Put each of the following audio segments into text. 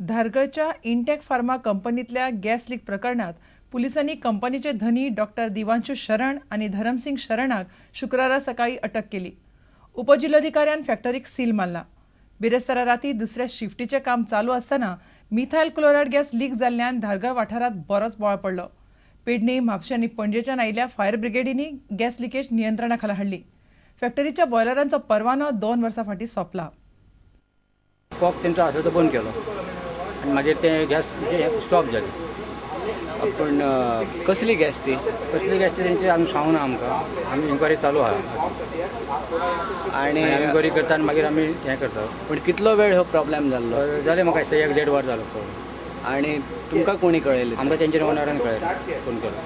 धारगळच्या intake pharma कंपनीतल्या gas leak प्रकरणात पुलिसांनी कंपनीचे धनी डॉक्टर दिवांशु शरण आनी धरमसिंग शरणाक शुक्रारा सकाळी अटक केली. उपजिल्होधिकाऱ्यान फॅक्टरीक सील मारला. बिरेस्तारा राती दुसऱ्या शिफ्टीचें काम चालू आसतना मिथायल क्लोरायड गॅस लीक जाल्ल्यान धारगळ वाठारांत बरोच बोवाळ पडलो. पेडणे, म्हापशें आनी पणजेच्यान आयिल्ल्या फायर ब्रिगेडींनी गॅस लिकेज नियंत्रणा खाला हाडली. फॅक्टरीच्या बॉयलरांचो परवानो 2 वर्सां फाटीं सोंपला. कॉक तेंचो आसा तो बंद केलो आनी मागीर ते गॅस स्टॉप जाली. पूण कसली गॅस ती? कसली गॅस ती तेंची आमी सांगूना आमकां, आमी इन्क्वायरी चालू आहा आनी इन्क्वायरी करता आनी मागीर आमी हें करता. पूण कितलो वेळ हो प्रॉब्लेम जाल्लो? जालें म्हाका दिसता 1-1.5 वर जालो. आनी तुमकां कोणी कळयलें? आमकां तेंच्या ओनरान कळयलें, फोन केलो.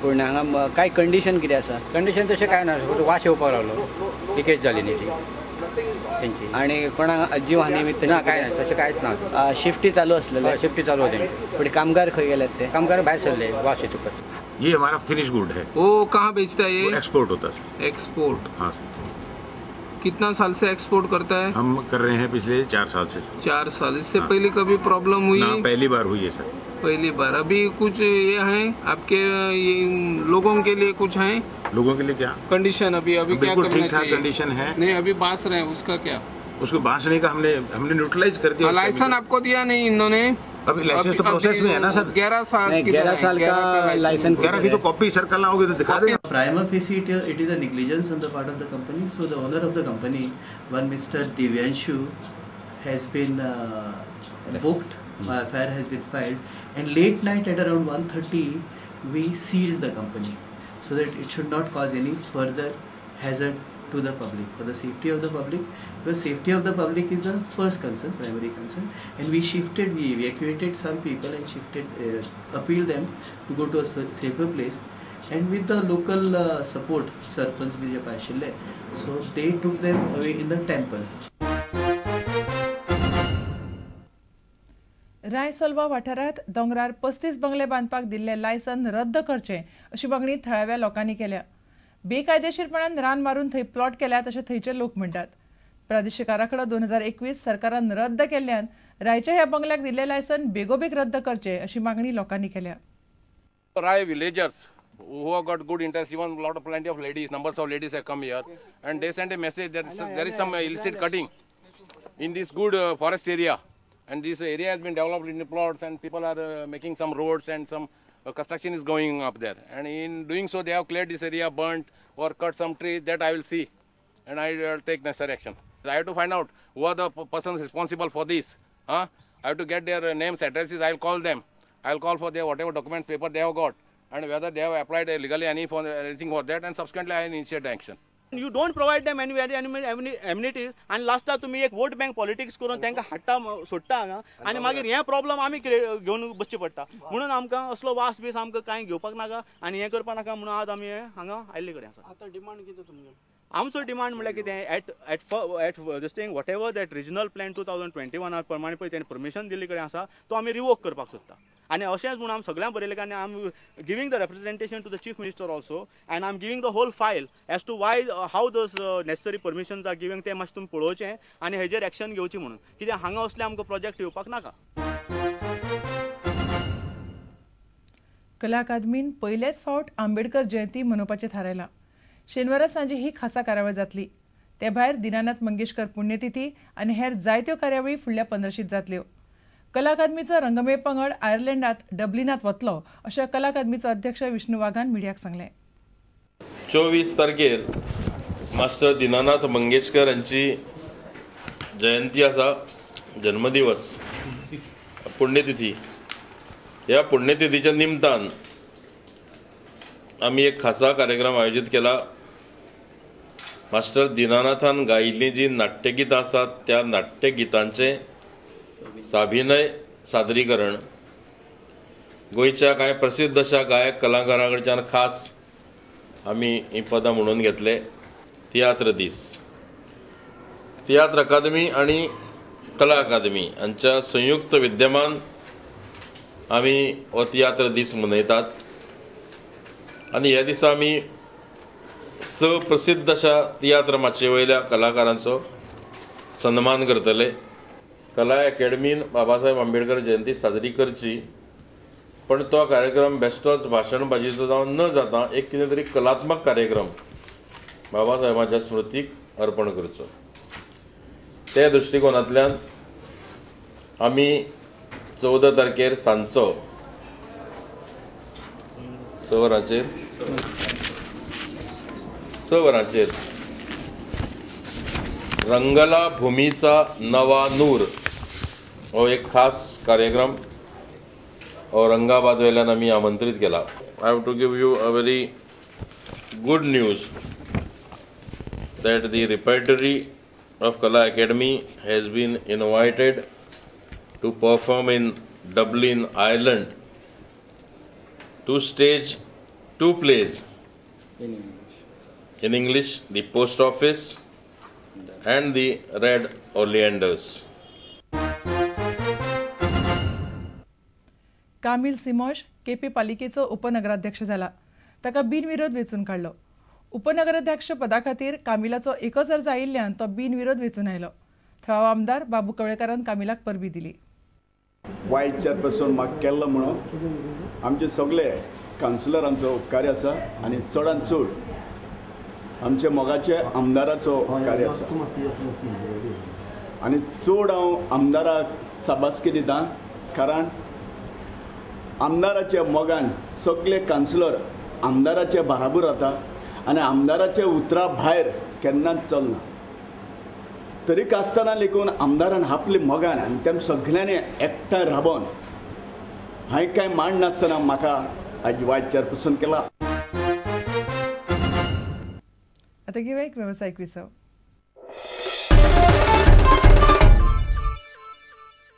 पूण हांगा काय कंडिशन कितें आसा? कंडिशन तशें कांय ना, वास येवपाक लागलो, लिकेज जाली न्ही ती तेंची. आनी कोणाक जीव हानी बी ना? कांय ना, तशें कांयच ना. शिफ्टी चालू आसलेले? शिफ्टी चालू होती. पण कामगार खंय गेले ते? कामगार बाहर सरले वास येतकच. ये हमारा फिनिश गुड है. वो कहाँ बेचता है? ये एक्सपोर्ट होता है सर. एक्सपोर्ट? हाँ सर. कितना साल से एक्सपोर्ट करता है? हम कर रहे हैं पिछले 4 साल से सर. 4 साल. इससे पहले कभी प्रॉब्लम हुई? ना, पहली बार हुई है सर. पहली बार. अभी कुछ ये है आपके ये लोगों के लिए कुछ है? लोगों के लिए क्या कंडीशन अभी अभी क्या करना ठीक ठाक कंडीशन है. नहीं, अभी बांस रहे हैं उसका क्या? उसको बांसने का हमने हमने न्यूट्रलाइज कर दिया. लाइसेंस आपको दिया नहीं इन्होंने? अभी लाइसेंस तो प्रोसेस में है ना सर. 11 साल, 11 साल का लाइसेंस. 11 की तो कॉपी सर कल आओगे तो दिखा देंगे. Prima facie it is a negligence on the part of the company. So the owner of the company, one Mister Divyanshu, has been booked. FIR has been filed, and late night at around 1:30 we sealed the company so that it should not cause any further hazard to the public, for the safety of the public, because safety of the public is the first concern, primary concern. And we shifted, we evacuated some people and shifted, appealed them to go to a safer place, and with the local support, Sarpanch Vijay Pashille, so they took them away in the temple. Raisolva वाठारांत दोंगरार 35 बंगले बांदपाक दिल्ले license रद्द करचे अशी मागणी थळाव्या लोकांनी केल्या. बेकायदेशीरपणान रान मारून थंय प्लॉट केल्यात अशें थंयचे लोक म्हणटात. प्रादेशीक आराखडो 2021 सरकारान रद्द केल्ल्यान रायच्या ह्या बंगल्याक दिल्ले लायसन बेगोबेग रद्द करचे अशी मागणी लोकांनी केल्या. Rai villagers who have got good interest, even lot of plenty of ladies, numbers of ladies have come here, and they sent a message that there is some illicit cutting in this good forest area. And this area has been developed in plots, and people are making some roads and some construction is going up there. And in doing so, they have cleared this area, burnt or cut some trees. That I will see, and I will take necessary action. I have to find out who are the persons responsible for this. Huh? I have to get their names, addresses. I will call them. I will call for their whatever documents, paper they have got, and whether they have applied legally any for anything for that. And subsequently, I will initiate action. You don't provide them any amenities, and लास्टाक तुमी एक vote bank politics करून तांकां हाडटा सोडटा हांगा, आनी मागीर हें प्रॉब्लम आमी घेवन बसचें पडटा. म्हणून आमकां असलो वास बीस आमकां कांय घेवपाक नाका आनी हें करपाक नाका म्हणून आज आमी हांगा आयिल्ले कडेन आसा. आतां डिमांड कितें तुमगेलो? आमचो डिमांड म्हणल्यार कितें, at at this thing whatever that regional plan 2021 प्रमाणे पळय तेणें परमिशन दिल्ले कडेन आसा तो आमी रिवोक करपाक सोदता. आनी अशेंच म्हणून आमी सगळ्यांक बरयलें आनी I am giving the representation to the chief minister also, and I am giving the whole file as to why how those necessary permissions are giving. तें मातशें तुमी पळोवचें आनी हेजेर एक्शन घेवची म्हणून, कित्याक हांगा असलें आमकां प्रोजेक्ट येवपाक नाका. कला अकादमीन पयलेच फावट आंबेडकर जयंती मनोवपाचें थारायलां. शेनवारा सांजे ही खासा कार्यावळ जातली. ते भायर दीनानाथ मंगेशकर पुण्यतिथी आनी हेर जायत्यो कार्यावळी फुडल्या 15शींत जातल्यो. कला अकादमीचो रंगमेळ पंगड आयर्लंडात डब्लिनात वतलो अशें कला अकादमीचो अध्यक्ष विष्णू वाघान मिडियाक सांगलें. 24 तारखेर मास्टर दीनानाथ मंगेशकर हांची जयंती आसा, जन्मदिवस, पुण्यतिथी. ह्या पुण्यतिथीच्या निमतान आमी एक खासा कार्यक्रम आयोजीत केला. मास्टर दीनानाथान गायिल्लीं जीं नाट्यगितां आसात त्या नाट्यगितांचें साभिनय सादरीकरण गोंयच्या कांय प्रसिद्ध अशा गायक कलाकारां कडच्यान खास आमी हीं पदां म्हणून घेतले. तियात्र दीस, तियात्र अकादमी आनी कला अकादमी हांच्या संयुक्त विद्यमान आमी हो तियात्र दीस मनयतात आनी ह्या दिसा आमी 6 प्रसिद्ध अशा तियात्र माचये वयल्या कलाकारांचो सन्मान करतले. कला अकॅडमीन बाबासाहेब आंबेडकर जयंती साजरी करची, पण तो कार्यक्रम बेश्टोच भाशणबाजीचो जावन न जाता एक कितें तरी कलात्मक कार्यक्रम बाबासाहेबाच्या स्मृतीक अर्पण करचो. त्या दृश्टिकोनांतल्यान आमी 14 तारखेर सांजचो 6 वरांचेर 6 वरांचेर रंगला भूमीचा नवा नूर हो एक खास कार्यक्रम औरंगाबाद वयल्यान आमी आमंत्रीत केला. I have to give you a very good news that the repertory of Kala Academy has been invited to perform in Dublin, Ireland, to stage 2 plays in English, The Post Office and The Red Oleanders. Camille Simoes Quepem पालिकेचो उपनगराध्यक्ष जाला. ताका बिनविरोध वेंचून काडलो. उपनगराध्यक्ष पदा खातीर कामिलाचो एकच अर्ज आयिल्ल्यान तो बिनविरोध वेंचून आयलो. थळावो आमदार बाबू कवळेकारान कामिलाक परबी दिली. वायट चेअरपर्सन म्हाका केल्लो म्हणून आमचे सगळे कावन्सिलरांचो उपकारी आसा आनी चडान चड आमचे मोगाचे आमदाराचो उपकारी आसा आनी चड हांव आमदाराक शाबासकी दिता, कारण आमदाराच्या मोगान सगळे कावन्सिलर आमदाराचे बराबर जाता आनी आमदाराच्या उतरा भायर केन्नाच चलना. तरी आसतना लेगून आमदारान आपले मोगान आनी तेम सगळ्यांनी एकठांय राबोवन हांवें कांय मांडनासतना म्हाका आज वायट चेअरपर्सन केला. आतां घेवया एक वेवसायीक विसव.